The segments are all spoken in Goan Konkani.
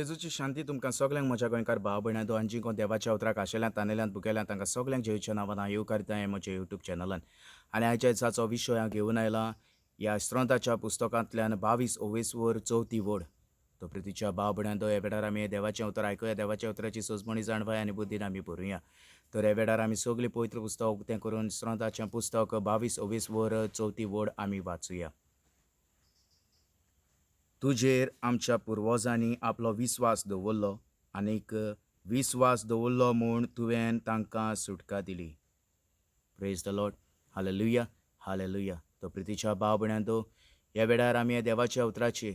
जेजूची शांती तुमकां सगल्यांक म्हज्या गोंयकार भाव भयणां आनी जीं कोण देवाच्या उतराक आशेल्यात, तानेल्यात, भुकेल्यात तांकां सगल्यांक जेजूच्या नांवान हांव येवकार दिता हें म्हज्या युट्यूब चॅनलान. आनी आयच्या दिसाचो विशय हांव घेवन आयलां ह्या स्त्रोताच्या पुस्तकांतल्यान 22 ओवेसवर चवथी वड. तो प्रितीच्या भाव भयणां ह्या वेळार आमी देवाचें उतर आयकुया, देवाच्या उतराची सोजमणी जाणवाय आनी बुद्दीन आमी भरुया. तर ह्या वेळार आमी सगळीं पवित्र पुस्तक उक्तें करून स्त्रोताचें पुस्तक 22 ओवेसवर चवथी वड आमी वाचुया. तुजेर आमच्या पुर्वजांनी आपलो विस्वास दवरलो आनीक विस्वास दवरलो म्हूण तुवें तांकां सुटका दिली. Praise the Lord, hallelujah, hallelujah. तो प्रितीच्या भाव भयणांनो, ह्या वेळार आमी देवाच्या उतराची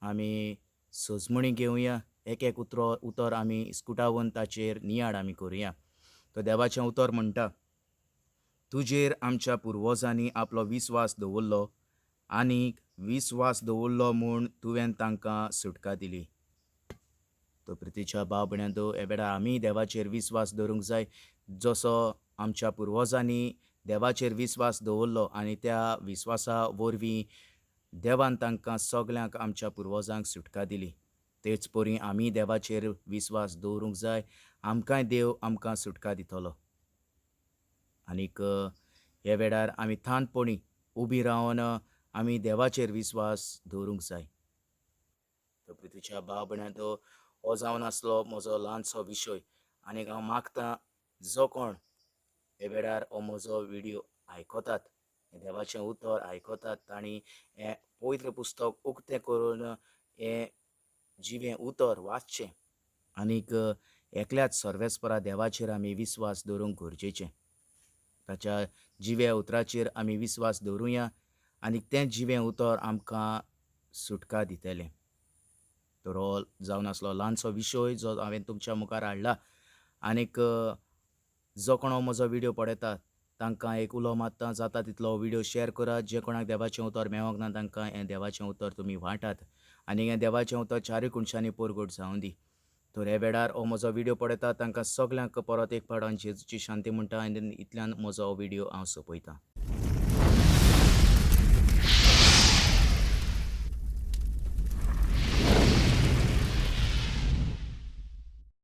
आमी सोजमणी घेवया, एक एक उतर आमी स्कुटावन ताचेर नियाळ आमी करुया. तो देवाचें उतर म्हणटा, तुजेर आमच्या पुर्वजांनी आपलो विस्वास दवरलो आनीक विस्वास दवरलो म्हूण तुवें तांकां सुटका दिली. तो प्रितीच्या भाव भयणांनो, ह्या वेळार आमी देवाचेर विस्वास दवरूंक जाय, जसो आमच्या पुर्वजांनी देवाचेर विस्वास दवरलो आनी त्या विस्वासा वरवीं देवान तांकां सगल्यांक आमच्या पुर्वजांक सुटका दिली. तेच परी आमी देवाचेर विस्वास दवरूंक जाय, आमकांय देव आमकां सुटका दितलो. आनीक ह्या वेळार आमी थानपणी उबी रावन आमी देवाचेर विस्वास दवरूंक जाय. तो प्रितीच्या भाव भयणांनो, हो जावन आसलो म्हजो ल्हानसो विशय. आनीक हांव मागतां जो कोण हे वेळार हो म्हजो व्हिडियो आयकतात, देवाचें उतर आयकतात, तांणी हें पवित्र पुस्तक उक्तें करून हें जिवें उतर वाचचें आनीक एकल्याच सर्वेस्परा देवाचेर आमी विस्वास दवरूंक गरजेचें. ताच्या जिव्या उतराचेर आमी विस्वास दवरुया आनी तें जिवें उतर आमकां सुटका दितलें. तर हो जावन आसलो ल्हानसो विशय जो हांवें तुमच्या मुखार हाडला. आनीक जो कोण हो म्हजो व्हिडियो पळयता तांकां एक उलो मारता, जाता तितलो व्हिडियो शेअर करात. जे कोणाक देवाचें उतर मेळोंक ना तांकां हें देवाचें उतर तुमी वांटात आनी हें देवाचें उतर चारूय कोनशांनी परगट जावं दी. तर ह्या वेळार हो म्हजो व्हिडियो पळयता तांकां सगल्यांक परत एक फावट हांव जेजूची शांती म्हणटा आनी इतल्यान म्हजो हो व्हिडियो हांव सोंपयतां.